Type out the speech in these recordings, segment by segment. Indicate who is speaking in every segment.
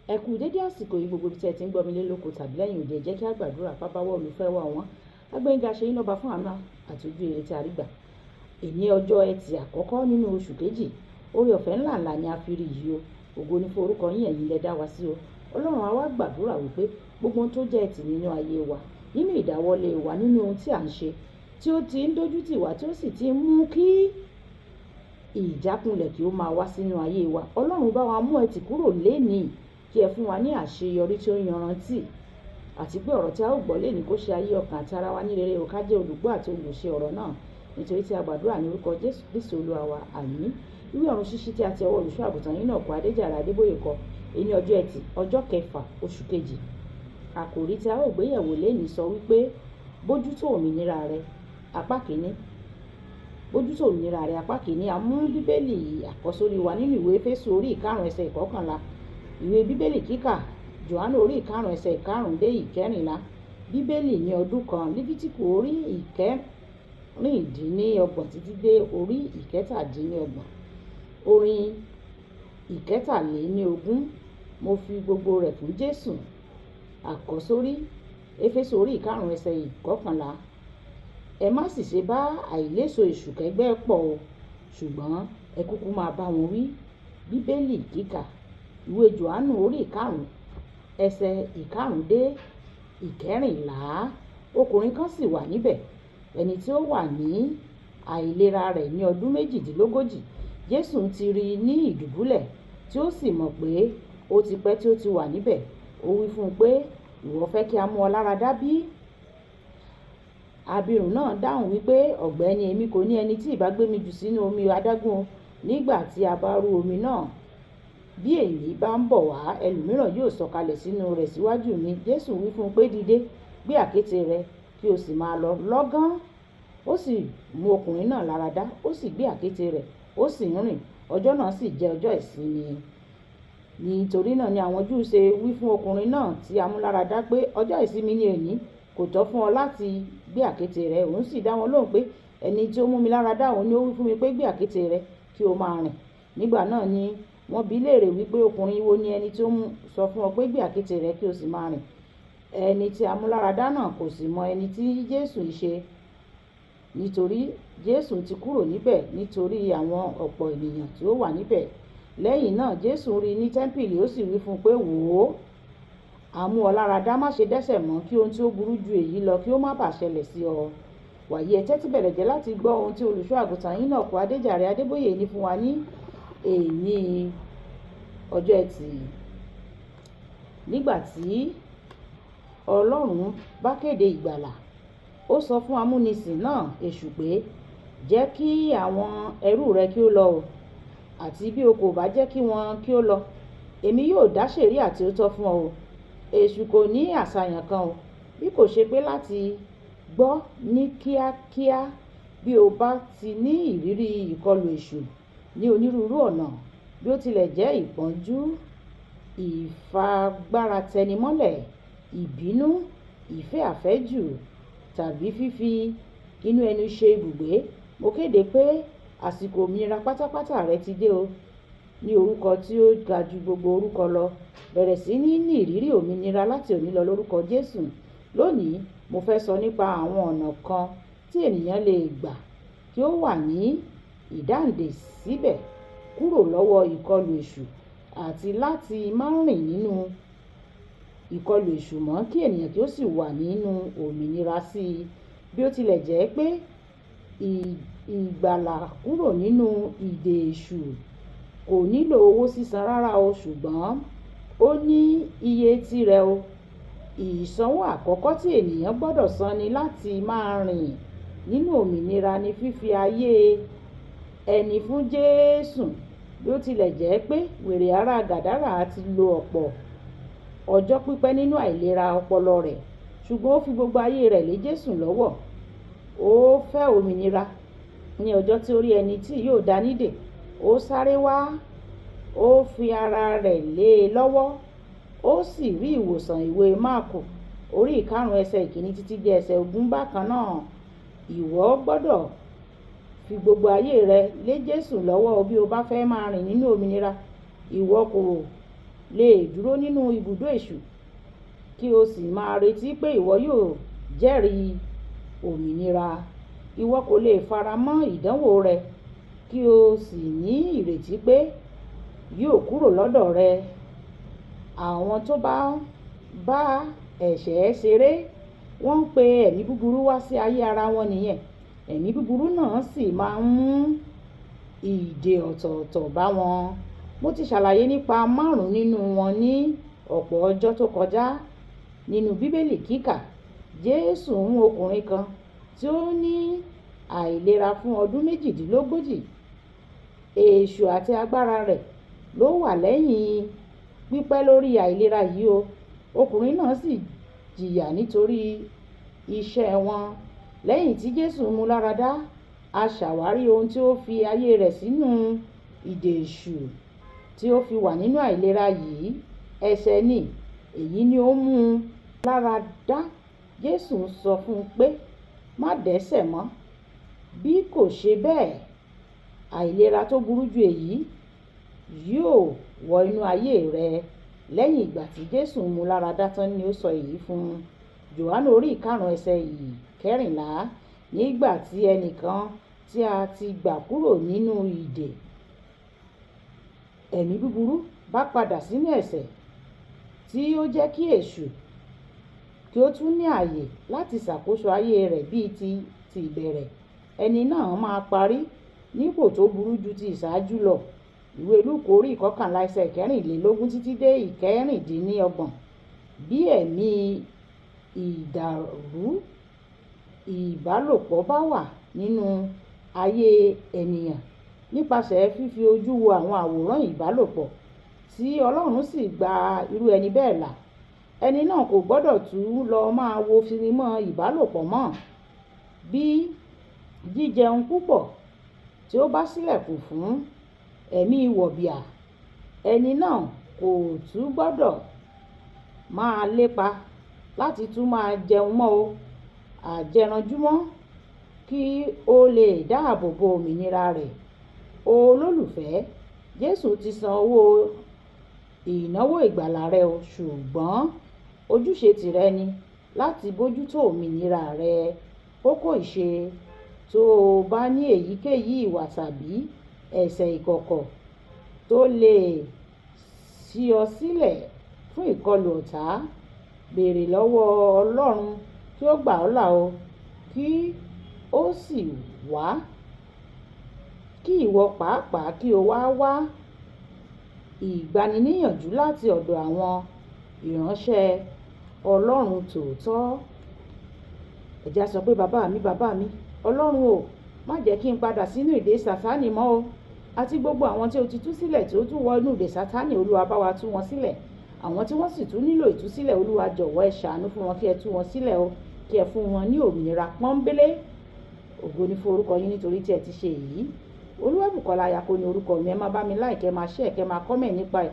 Speaker 1: Ẹ kú dédé àsìkò yìí gbogbo ibi tí ẹ ti ń gbọ́ mi lé lóko tàbí lẹ́yìn òde. Ẹ jẹ́ kí a gbàdúrà. Bàbá wa, olùfẹ́ wa wọ́n. Agbẹ́yìnga ṣe yín lọ́ba fún àánú àti ojú rere tí a rí gbà. Èní ọjọ́ Ẹtì àkọ́kọ́ nínú oṣù kejì. Oore ọ̀fẹ́ ńlá ńlá ni a fi rí yìí o. Ògo ni fún orúkọ yín, ẹ̀yin lẹ dá wa sí o. Ọlọ́run, a wá gbàdúrà wípé gbogbo ohun tó jẹ́ ẹtì nínú ayé wa, nínú ìdáwọ́lé wa, nínú ohun tí à ń ṣe, tí ó ti ń dojú tì wá, tí ó sì ti ń mú kí ìjákulẹ̀ kí ó máa wá sínú ayé wa. Ọlọ́run, bá wa mú ẹtì kúrò lénìí, kí ẹ fún wa ní àṣeyọrí tí ó yanrantí, àti pé ọ̀rọ̀ tí a ó gbọ́ lénìí kó ṣe ayé ọkàn àti ara wa ní rere o. Ká jẹ́ olùgbọ́ àti olùṣe ọ̀rọ̀ náà. Nítorí tí a gbàdúrà ní orúkọ Jésù Kristi Olúwa wa. Àmín. Ìwé Ọ̀run Ṣíṣí tí a ti ọwọ́ olùṣọ́ àgùntàn yín náà kọ, Adéjàre Adébóyè kọ. Èní ọjọ́ Ẹtì, ọjọ́ kẹfà, oṣù kejì. Àkòrí tí a ó gbéyẹ̀wò lénìí sọ wípé bójútó òmìnira rẹ, apá kìíní. Bójútó òmìnira rẹ, apá kìíní. A mú Bíbélì àkọ́sórí wa nínú ìwé Éfésù orí ìkarùn ẹsẹ̀ 11. Ìwé Bíbélì kíkà, Jòhánù orí 5 ẹsẹ̀ 5 dé 14. Bíbélì ní ọdún kan, Lífítíkù orí 26 títí dé orí 37. Orin 23, Mo fi gbogbo rẹ̀ fún Jésù. Àkọ́sórí, Éfésù orí 5 ẹsẹ̀ 11. Ẹ má sì ṣe bá àìléso èṣù kẹ́gbẹ́ pọ̀ o, ṣùgbọ́n ẹ kúkú máa bá wọn wí. Bíbélì kíkà, ìwé Jòhánù orí 5 ẹsẹ̀ 5 dé 14. Ọkùnrin kan sì wà níbẹ̀, ẹni tí ó wà ní àìlera rẹ̀ ní ọdún 38. Jésù ti rí i ní ìdùbúlẹ̀, tí ó sì mọ̀ pé ó ti pẹ́ tí ó ti wà níbẹ̀. Ó wí fún un pé, "Ìwọ fẹ́ kí a mú ọ lára dá bí?" Abirùn náà dáhùn wípé, "Ọ̀gbẹ́ni, èmi kò ní ẹni tí ìbá gbé mi jù sínú omi adágún nígbà tí a bá rú omi náà. Bí èmi bá ń bọ̀ wá, ẹlòmíràn yóò sọ̀kalẹ̀ sínú rẹ̀ síwájú mi." Jésù wí fún un pé, "Dìde, gbé àkéte rẹ, kí o sì máa lọ." Lọ́gán, ó sì mú ọkùnrin náà lára dá, ó sì gbé àkéte rẹ̀, ó sì ń rìn. Ọjọ́ náà sì jẹ́ ọjọ́ ìsinmi. Nítorí náà ni àwọn Júù ṣe wí fún ọkùnrin náà tí a mú lára dá pé, "Ọjọ́ ìsinmi ni òní, kò tọ́ fún ọ láti gbé àkéte rẹ." Òun sì dá wọn lóhùn pé, "Ẹni tí ó mú mi lára dá, òun ni ó wí fún mi pé, 'Gbé àkéte rẹ kí o máa rìn.'" Nígbà náà ni wọ́n bi léèrè wípé, "Ọkùnrin wo ni ẹni tí ó sọ fún ọ pé, 'Gbé àkéte rẹ kí o sì máa rìn'?" Ẹni tí a mú lára dá náà kò sì mọ ẹni tí Jésù ń ṣe, nítorí Jésù ti kúrò níbẹ̀ nítorí àwọn ọ̀pọ̀ ènìyàn tí ó wà níbẹ̀. Lẹ́yìn náà Jésù rí i ní tẹ́ḿpìlì, ó sì wí fún un pé, "Wò ó, a mú ọ lára dá, má ṣe dẹ́ṣẹ̀ mọ́, kí ohun tí ó burú ju èyí lọ kí ó má bàa ṣẹlẹ̀ sí ọ." Wàyí, ẹ tẹ́tí bẹ̀lẹ̀jẹ́ láti gbọ́ ohun tí olùṣọ́ àgùntàn yín náà kọ, Adéjàre Adébóyè ní fún wa ní èní ọjọ́ Ẹtì. Nígbà tí Ọlọ́run bá kéde ìgbàlà, ó sọ fún amúnisìn náà èṣù pé, "Jẹ́ kí àwọn ẹrú rẹ kí ó lọ o, àti bí o kò bá jẹ́ kí wọ́n kí ó lọ, èmi yóò dá sẹ̀ríà tí ó tọ́ fún ọ o." Èṣù kò ní àṣàyàn kan o, bí kò ṣe pé láti gbọ́ ní kíákíá. Bí o bá ti ní ìrírí ìkọlù èṣù ní onírúurú ọ̀nà, bí ó tilẹ̀ jẹ́ ìpọ́njú, ìfagbáratẹnimọ́lẹ̀, ìbínú, ìfẹ́ àfẹ́jù tàbí fífi inú ẹni ṣe ibùgbé, mo kéde pé àsìkò òmìnira pátápátá rẹ ti dé o. Ní orúkọ tí ó ga ju gbogbo orúkọ lọ, bẹ̀rẹ̀ sí ní ní ìrírí òmìnira láti òní lọ lórúkọ Jésù. Lónìí, mo fẹ́ sọ nípa àwọn ọ̀nà kan tí ènìyàn lè gbà kí ó wà ní ìdáǹdè síbẹ̀ kúrò lọ́wọ́ ìkọlù èṣù àti láti má rìn nínú ìkọlù èṣù mọ́, kí ènìyàn kí ó sì wà nínú òmìnira sí i. Bí ó tilẹ̀ jẹ́ pé ìgbàlà kúrò nínú ìdè èṣù kò nílò owó sísan rárá o, ṣùgbọ́n ó ní iye tirẹ̀ o. Ìsanwó àkọ́kọ́ tí ènìyàn gbọ́dọ̀ san ni láti máa rìn nínú òmìnira ní fífi ayé ẹni fún Jésù. Bí ó tilẹ̀ jẹ́ pé wèrè ará Gàdárà ti lo ọ̀pọ̀ ọjọ́ pípẹ́ nínú àìlera ọpọlọ rẹ̀, ṣùgbọ́n ó fi gbogbo ayé rẹ̀ lé Jésù lọ́wọ́. Ó fẹ́ òmìnira. Ní ọjọ́ tí ó rí ẹni tí yóò dá nídè, ó sáré wá, ó fi ara rẹ̀ lé e lọ́wọ́, ó sì rí ìwòsàn. Ìwé Máàkù orí 5 ẹsẹ̀ 1 títí dé ẹsẹ̀ 20. Bákan náà, ìwọ gbọ́dọ̀ fi gbogbo ayé rẹ lé Jésù lọ́wọ́ bí o bá fẹ́ máa rìn nínú òmìnira. Ìwọ kò lè dúró nínú ibùdó èṣù kí o sì máa retí pé ìwọ yóò jẹ́rìí òmìnira. Ìwọ kò lè faramọ́ ìdánwò rẹ kí o sì ní ìrètí pé yóò kúrò lọ́dọ̀ rẹ. Àwọn tó bá bá ẹ̀ṣẹ̀ ṣeré, wọ́n ń pe ẹ̀mí búburú wá sí ayé ara wọn nìyẹn. Ẹ̀mí búburú náà sì máa ń mú ìdè ọ̀tọ̀ọ̀tọ̀ bá wọn. Mo ti ṣàlàyé nípa márùn-ún nínú wọn ní ọ̀pọ̀ ọjọ́ tó kọjá. Nínú Bíbélì kíkà, Jésù mú ọkùnrin kan tí ó ní àìlera fún ọdún 38. Èṣù àti agbára rẹ̀ ló wà lẹ́yìn pípẹ́ lórí àìlera yìí o. Ọkùnrin náà sì jìyà nítorí iṣẹ́ wọn. Lẹ́yìn tí Jésù mú láradá, a ṣàwárí ohun tí ó fi ayé rẹ̀ sínú ìdè èṣù tí ó fi wà nínú àìlera yìí. Ẹ̀ṣẹ̀ ni, èyí ni ó mú un láradá. Jésù sọ fún un pé, má dẹ́ṣẹ̀ mọ́. Bí kò ṣe bẹ́ẹ̀, àìlera tó burú ju èyí yóò wọ inú ayé rẹ. Lẹ́yìn ìgbà tí Jésù mú láradá tán ni ó sọ èyí fún un. Jòhánù orí 5 ẹsẹ̀ 14. Nígbà tí ẹnìkan tí a ti gbà kúrò nínú ìdè ẹ̀mí búburú bá padà sínú ẹ̀ṣẹ̀ tí ó jẹ́ kí èṣù kí ó tún ní ààyè láti ṣàkóso ayé rẹ̀ bíi ti ìbẹ̀rẹ̀, ẹni náà máa parí nípò tó burú ju ti ìṣáájú lọ. Ìwé Lúùkù orí 11 ẹsẹ̀ 24 títí dé 26. Bí ẹ̀mí ìdàrú ìbálòpọ̀ bá wà nínú ayé ènìyàn nípasẹ̀ fífi ojú wo àwọn àwòrán ìbálòpọ̀ tí Ọlọ́run sì gba irú ẹni bẹ́ẹ̀ là, ẹni náà kò gbọdọ̀ tún lọ máa wo sinimá ìbálòpọ̀ mọ́. Bí jíjẹun púpọ̀ tí ó bá ṣílẹ̀kùn fún ẹ̀mí wọ̀bìà, ẹni náà kò tún gbọdọ̀ máa lépa láti tún máa jẹun mọ́ o àjẹranjúmọ́ kí ó lè dáàbò bo òmìnira rẹ̀. Olólùfẹ́, Jésù ti san owó ìnáwó ìgbàlà rẹ o, ṣùgbọ́n ojúṣe tìrẹ ni láti bójútó òmìnira rẹ. Kókó ìṣe: tó o bá ní èyíkéyìí ìwà tàbí ẹ̀ṣẹ̀ ìkọ̀kọ̀ tó lè ṣí ọ sílẹ̀ fún ìkọlù ọ̀tá, béèrè lọ́wọ́ Ọlọ́run kí ó gbà ọ́ là o, kí ó sì wá kí ìwọ pàápàá kí o wá wá ìgbaniníyànjú láti ọ̀dọ̀ àwọn ìránṣẹ́ Ọlọ́run tòótọ́. Ẹ jẹ́ á sọ pé, bàbá mi, bàbá mi, Ọlọ́run o, má jẹ́ kí n padà sínú ìdè Sátánì mọ́ o. Àti gbogbo àwọn tí o ti tú sílẹ̀ tí ó tún wọ inú ìdè Sátánì, Olúwa bá wa tú wọn sílẹ̀. Àwọn tí wọ́n sì tún nílò ìtúsílẹ̀, Olúwa jọ̀wọ́ ẹ ṣàánú fún wọn kí ẹ tú wọn sílẹ̀ o, kí ẹ fún wọn ní òmìnira pọ́nńbélé. Ògo ni fún orúkọ yín nítorí tí ẹ ti ṣe èyí. Olúwabùkọ́lá Ayako ni orúkọ mi. Ẹ máa bá mi like, ẹ máa share, kẹ́ máa comment nípa ẹ̀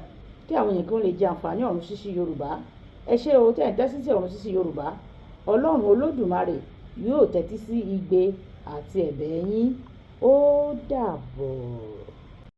Speaker 1: kí àwọn èèyàn kí wọ́n lè jẹ àǹfààní Ọ̀run Ṣíṣí Yorùbá. Ẹ ṣé o, tẹ́ ẹ̀ ń tẹ́tí sí Ọ̀run Ṣíṣí Yorùbá. Ọlọ́run Olódùmarè yóò tẹ́tí sí igbe àti ẹ̀bẹ̀ yín. Ó dàbọ̀.